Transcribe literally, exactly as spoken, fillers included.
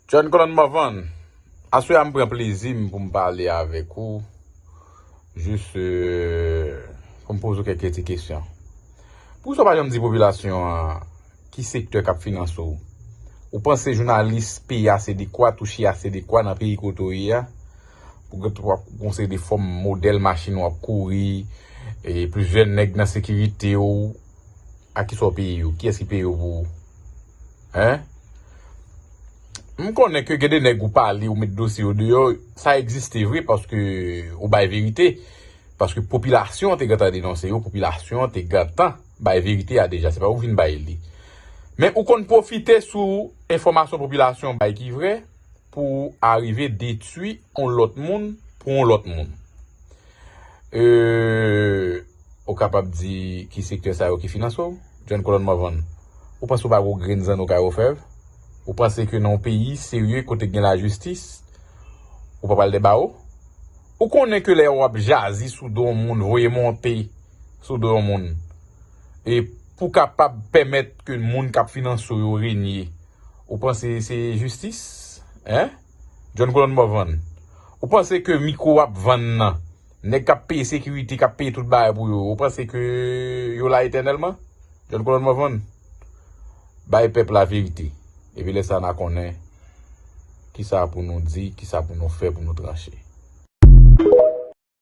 John Colonne Morvan, aswè a m pran plezi m pou m pale avèk ou. Jis euh, pou m poze w kèk ti kesyon. Poukisa w pa janm di popilasyon an ki sektè k ap finanse w? Ou panse jounalis peyi a se de kwa, touche a se de kwa nan peyi kote w ye a? Pou gen w ap gon seri de fòm modèl machin w ap kouri, e plizyè nèg nan sekirite w, a kisa w peye yo? Kiyès ki peye yo pou ou? Hein? M konnen ke gen de nèg ou pale, ou met dosye yo deyò, sa egziste vre paske ou bay verite. Paske popilasyon an te gentan denonse yo, popilasyon an te gentan bay verite a deja, se pa ou vin bay li. Men ou konn pwofite sou enfòmasyon popilasyon bay ki vre pou arive detwi yon lòt moun pou yon lòt moun. Euh, ou kapab di ki sektè sa yo ki finanse w? John Colonne Morvan, ou panse w pa gwo grenn zanno kay ofèv? Ou panse ke nan yon peyi serye kote gen lajistis, ou pa pral dèba wo? Ou konnen ke lè w ap jazi sou do yon moun, voye monte sou do yon moun, e pou kapab pèmèt ke moun k ap finanse w yo renye, ou panse se jistis? Hein? John Colonne Morvan, ou panse ke mikwo w ap vann nan, nèg k ap peye sekirite, k ap peye tout bagay pou yo, ou panse ke yo la etènèlman? John Colonne Morvan, bay pèp la verite. Epi lè sa a n a konnen kisa pou nou di, kisa pou nou fè pou nou tranche.